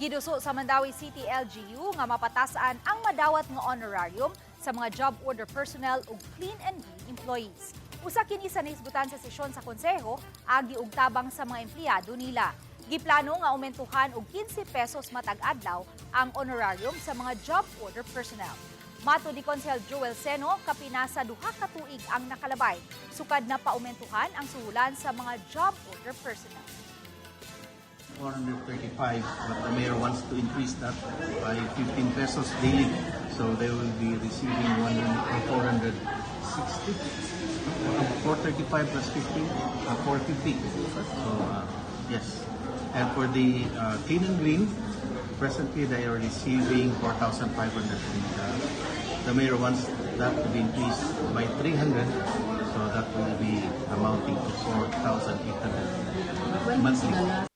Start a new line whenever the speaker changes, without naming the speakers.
Giduso sa Mandaue City LGU nga mapatasan ang madawat nga honorarium sa mga job order personnel ug clean and green employees. Usa kini sa nahisgutan sa sesyon sa konseho agi og tabang sa mga empleyado nila. Giplano nga aumentuhan og 15 pesos matag adlaw ang honorarium sa mga job order personnel. Matod ni Konsehal Joel Seno, kapina sa 2 ka tuig ang nakalabay. Sukad na paumentuhan ang suhulan sa mga job order personnel.
435, but the mayor wants to increase that by 15 pesos daily. So they will be receiving 460. 435 plus 15, 450. So, yes. And for the clean and green, presently they are receiving 4,500. And the mayor wants that to be increased by 300. So that will be amounting to 4,800 monthly.